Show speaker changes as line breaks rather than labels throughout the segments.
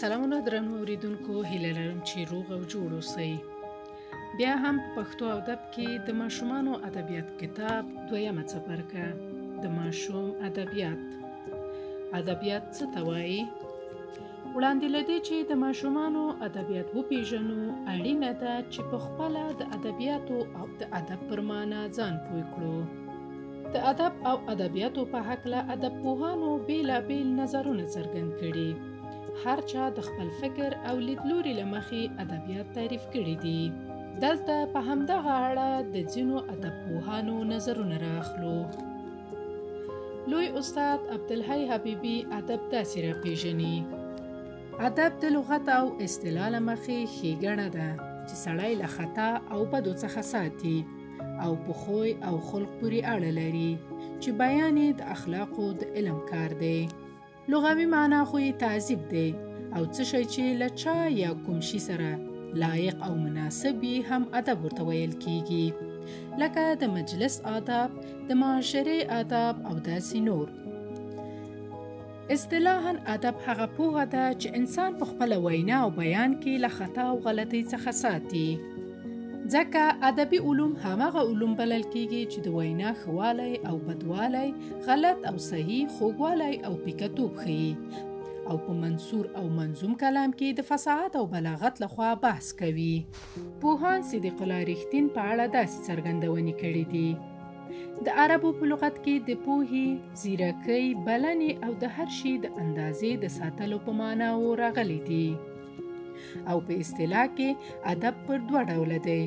سلامونه درنو اوریدونکو، هیله لرم چې روغ او جوړ اوسئ. بیا هم په پښتو ادب کې د ماشومانو ادبیات کتاب دویمه څپرکه، د ماشوم ادبیات. ادبیات څه ته وایي؟ وړاندې له دې چې د ماشومانو ادبیات وپیژنو، اړینه ده چې په خپله د ادبیاتو او د ادب پر معنا ځان پوه کړو. د ادب او ادبیاتو په هکله ادبپوهانو بېلابېل نظرونه څرګند کړي. هر چا د خپل فکر او لیدلوري له مخې ادبیات تعریف کړي دي. دلته په همدغه اړه د ځینو ادبپوهانو نظرونه رااخلو. لوی استاد عبدالحی حبیبي ادب داسې راپیژني: ادب د لغت او اصطلاح له مخې ښېګڼه ده چې سړی له خطا او بدو څخه ساتي او په خوی او خلق پورې اړه لري، چې بیان یې د اخلاقو د علم کار دی. لغوي معنا خو یې تعذیب دی او څه شی چې له چا یا کوم شي سره لایق او مناسب وي هم ادب ورته ویل کیږي، لکه د مجلس آداب، د معاشرې آداب او داسې نور. اصطلاحاً ادب هغه پوهه ده چې انسان په خپله وینا او بیان کې له خطا او غلطۍ څخه ساتي، ځکه ادبي علوم هماغه علوم بلل کیږي چې د وینا ښه او بدوالی، غلط او صحیح، خوږوالی او پیکهتوب ښیي او په منثور او منظوم کلام کې د فصاحت او بلاغت لخوا بحث کوي. پوهان صدیق الله رښتین په اړه داسې څرګندونې کړې دي: د عربو په لغت کې د پوهې، ځیرکۍ، بلنې او د هر شي د اندازې د ساتلو په معناوو راغلي دي. او په اصطلاح کې ادب پر دوه ډوله دی: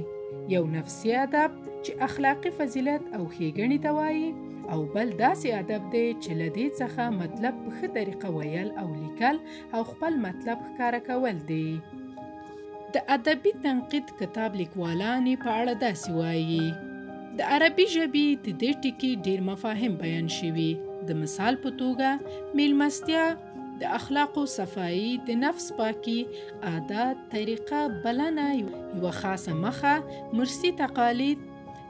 یو نفسي ادب چې اخلاقي فضیلت او ښېګڼې ته وایي، او بل داسې ادب دی چې له دې څخه مطلب په ښه طریقه ویل او لیکل او خپل مطلب ښکاره کول دی. د ادبي تنقید کتاب لیکوالان یې په اړه داسې وایي: د عربي ژبې د دې ټکي ډېر مفاهیم بیان شوي، د مثال په توګه میلمستیا، د اخلاقو صفایي، د نفس پاکي، عادات، طریقه، بلنه، یوه خاصه مخه، مرسي تقالید،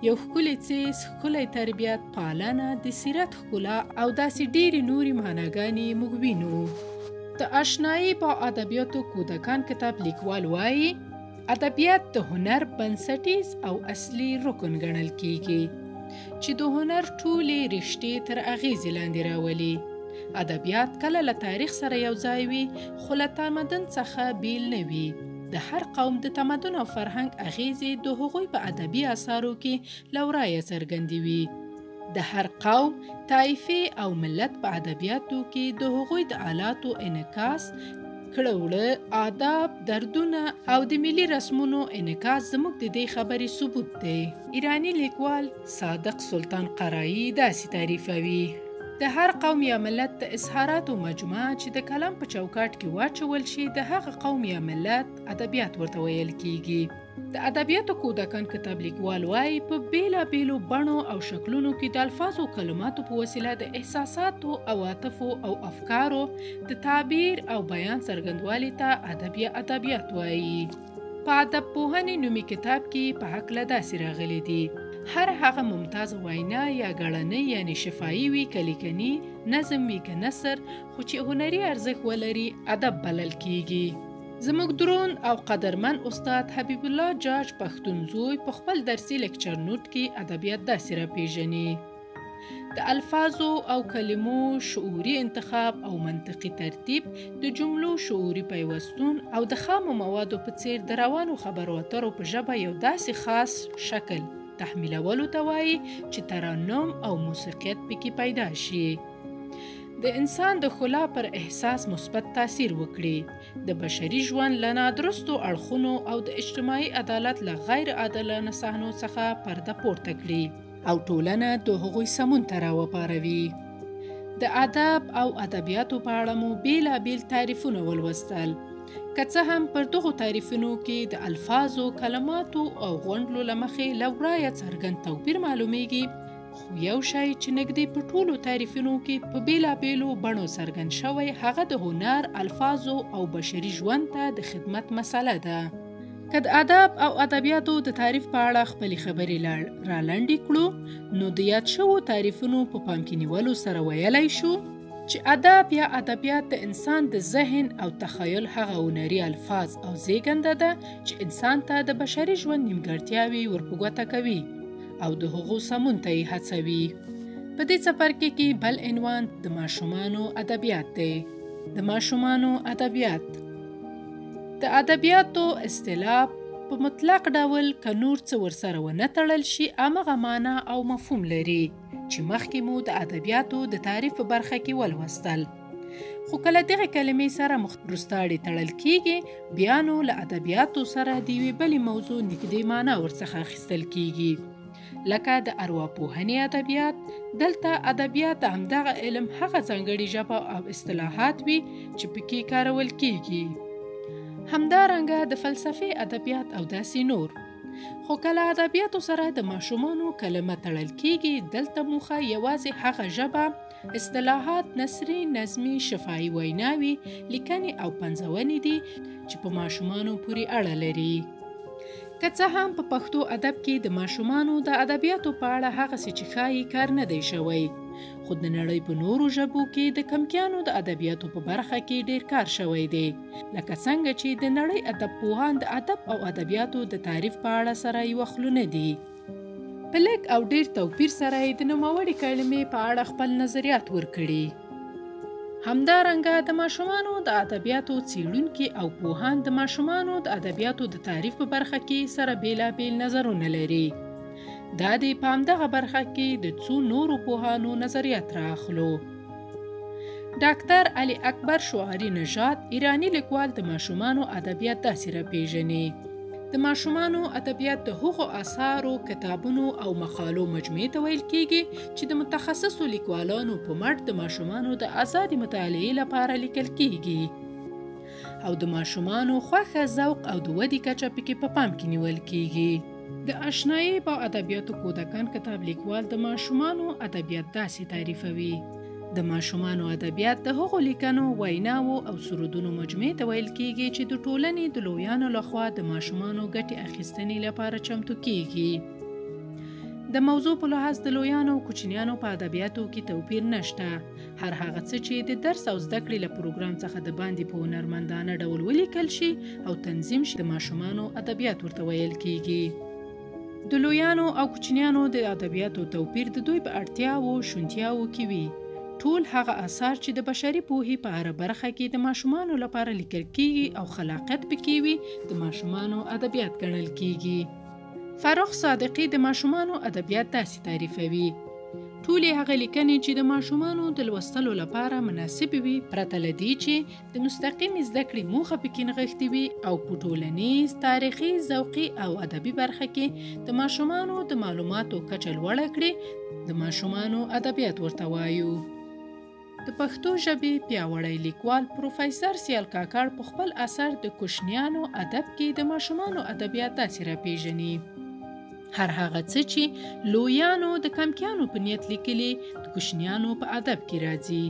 یو ښکلی څیز، ښکلی تربیت، پالنه، د سیرت ښکلا او داسې ډېرې نورې معناګانې موږ وینو. د اشنایی با ادبیاتو کودکان کتاب لیکوال وایي: ادبیات د هنر بنسټیز او اصلي رکن ګڼل کیږي چې د هنر ټولې رشتې تر اغیزې لاندې راولي. ادبیات کله له تاریخ سره یو ځای وي، خو له تمدن څخه بیل نه وي. د هر قوم د تمدن او فرهنګ اغیزې د هغوی په ادبي آثارو کې له ورایه څرګندې وي. د هر قوم، طایفې او ملت په ادبیاتو کې د هغوی د آلاتو انعکاس، کړه وړه، آداب، دردونه او د ملي رسمونو انعکاس زموږ د دې خبرې ثبوت دی. ایراني لیکوال صادق سلطان قرایی داسې تعریفوي: د هر قوم یا ملت د اظهاراتو مجموعه چې د کلام په چوکاټ کې واچول شي، د هغه قوم یا ملت ادبیات ورته ویل کیږي. د ادبیاتو کودکان کتاب لیکوال وایي: په بېلابېلو بڼو او شکلونو کې د الفاظو او کلماتو په وسیله د احساساتو، عواطفو او افکارو د تعبیر او بیان څرګندوالي ته ادب یا ادبیات وایي. په ادب پوهنې نومي کتاب کې په هکله داسې راغلي دي: هر هغه ممتاز وینا یا ګړنۍ یعنی شفاهي وي که لیکني، نظم وي که نثر، خو چې هنري ارزښت ولري ادب بلل کیږي. زموږ دروند او قدرمن استاد حبیب الله جاج پښتون زوی په خپل درسي لیکچر نوټ کې ادبیات داسې راپیژني: د الفاظو او کلمو شعوري انتخاب او منطقي ترتیب، د جملو شعوري پیوستون او د خامو موادو په څیر د روانو خبرو اترو په ژبه یو داسې خاص شکل تحمیلولو ته وایي چې ترنم او موسیقیت پکې پیدا شي، د انسان د ښکلا پر احساس مثبت تاثیر وکړي، د بشري ژوند له نادرستو اړخونو او د اجتماعي عدالت له غیر عادلانه صحنو څخه پرده پورته کړي او ټولنه د هغوی سمون ته راوپاروي. د ادب او ادبیاتو په اړه مو بېلابېل تعریفونه ولوستل. که څه هم پر دغو تعریفونو کې د الفاظو، کلماتو او غونډلو له مخې له ورایه څرګند توپیر معلومیږي، خو یو شی چې نږدې په ټولو تعریفونو کې په بېلابېلو بڼو څرګند شوی، هغه د هنر، الفاظو او بشري ژوند ته د خدمت مسله ده. که د ادب او ادبیاتو د تعریف په اړه خپلې خبرې رالنډې کړو، نو د یاد شوو تعریفونو په پام کې نیولو سره ویلی شو چې ادب یا ادبیات د انسان د ذهن او تخیل هغه هنري الفاظ او زیږنده ده چې انسان ته د بشري ژوند نیمګړتیاوې ور په ګوته کوي او د هغو سمون ته یې هڅوي. په دې څپرکي کې بل عنوان د ماشومانو ادبیات دی. د ماشومانو ادبیات، د ادبیاتو اصطلاح په مطلق ډول که نور څه ورسره ونه تړل شي همغه معنا او مفهوم لري چې مخکې مو د ادبیاتو د تعریف په برخه کې ولوستل. خو کله دغې کلمې سره وروستاړي تړل کیږي، بیا نو له ادبیاتو سره د یوې بلې موضوع نږدې معنا ورڅخه اخیستل کیږي، لکه د ارواپوهنې ادبیات. دلته ادبیات د همدغه علم هغه ځانګړې ژبه او اصطلاحات وي چې پکې کارول کیږي. همدارنګه د فلسفې ادبیات او داسې نور. خو کله ادبیاتو سره د ماشومانو کلمه تړل کیږي، دلته موخه یوازې هغه ژبه، اصطلاحات، نثري، نظمي، شفاهي ویناوې، لیکنې او پنځونې دي چې په ماشومانو پورې اړه لري. که څه هم په پښتو ادب کې د ماشومانو د ادبیاتو په اړه هغسې چې ښایي کار نه دی شوی، خو د نړۍ په نورو ژبو کې د کمکیانو د ادبیاتو په برخه کې ډیر کار شوی دی، لکه څنګه چې د نړۍ ادبپوهان د ادب او ادبیاتو د تعریف په اړه سره یوه خوله نه دي. په لږ او ډیر توپیر سره یې د نوموړې کلمې په اړه خپل نظریات ورکړي. همدارنګه د ماشومانو د ادبیاتو څېړونکي او پوهان د ماشومانو د ادبیاتو د تعریف په برخه کې سره بېلابېل نظرونه لري. دا دی په همدغه برخه کې د څو نورو پوهانو نظریات رااخلو. ډاکتر علي اکبر شعاري نژاد، ایراني لیکوال، د ماشومانو ادبیات داسې راپېژني: د ماشومانو ادبیات د هغو آثارو، کتابونو او مقالو مجموعې ته ویل کیږي چې د متخصصو لیکوالانو په مټ د ماشومانو د ازادې مطالعې لپاره لیکل کیږي او د ماشومانو خوښه، ذوق او د ودې کچه پکې په پام کې نیول کیږي. د آشنایی با ادبیاتو کودکان کتاب لیکوال د ماشومانو ادبیات داسې تعریفوي: د ماشومانو ادبیات د هغو لیکنو، ویناوو او سرودونو مجموعې ته ویل کیږي چې د ټولنې د لویانو لخوا د ماشومانو ګټې اخیستنې لپاره چمتو کیږي. د موضوع په لحاظ د لویانو او کوچنیانو په ادبیاتو کې توپیر نشته. هر هغه څه چې د درس او زده کړې له پروګرام څخه د باندې په هنرمندانه ډول ولیکل شي او تنظیم شي، د ماشومانو ادبیات ورته ویل کیږي. د لویانو او کوچنیانو د ادبیاتو توپیر د دوی په اړتیاوو، شونتیاوو کې وي. ټول هغه آثار چې د بشري پوهې په هره برخه کې د ماشومانو لپاره لیکل کیږي او خلاقیت پکې وي، د ماشومانو ادبیات ګڼل کیږي. فرخ صادقي د ماشومانو ادبیات داسې تعریفوي: ټولې هغه لیکنې چې د ماشومانو د لوستلو لپاره مناسبې وي، پرته له دې چې د مستقیمې زده کړې موخه پکې نغښتې وي او په ټولنیز، تاریخي، ذوقي او ادبي برخه کې د ماشومانو د معلوماتو کچه لوړه کړي، د ماشومانو ادبیات ورته وایو. د پښتو ژبې پیاوړی لیکوال پروفیسر سیال کاکړ په خپل اثر د کوچنیانو ادب کې د ماشومانو ادبیات داسې راپېژني: هر هغه څه چې لویانو د کمکیانو په نیت لیکلي، د کوچنیانو په ادب کې راځي.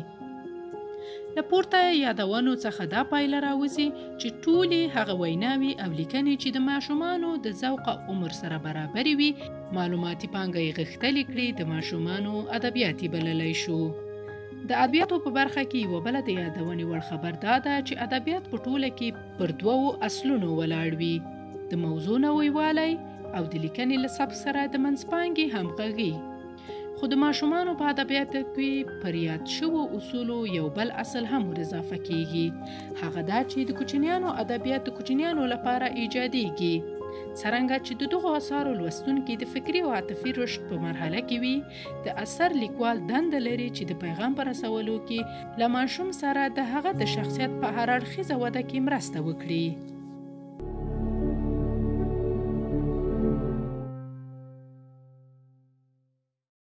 له پورته یادونو څخه دا پایله راوځي چې ټولې هغه ویناوې او لیکنې چې د ماشومانو د ذوق او عمر سره برابرې وي، معلوماتي پانګه یې غښتلې کړي، د ماشومانو ادبیات یې بللی شو. د ادبیاتو په برخه کې یوه بله د یادونې وړ خبر دا ده چې ادبیات په ټوله کې پر دوو اصلونو ولاړ وي: د موضوع نویوالی او د لیکنې له سبک سره د منځپانګې همغږي. خو د ماشومانو په ادبیاتو کې پر یاد شوو اصولو یو بل اصل هم ور اضافه کیږي، هغه دا چې د کوچنیانو ادبیات د کوچنیانو لپاره ایجادیږي. څرنګه چې د دغو آثارو لوستونکي د فکري او عاطفي رشد په مرحله کې وي، د اثر لیکوال دنده لري چې د پیغام په رسولو کې له ماشوم سره د هغه د شخصیت په هر اړخیزه وده کې مرسته وکړي.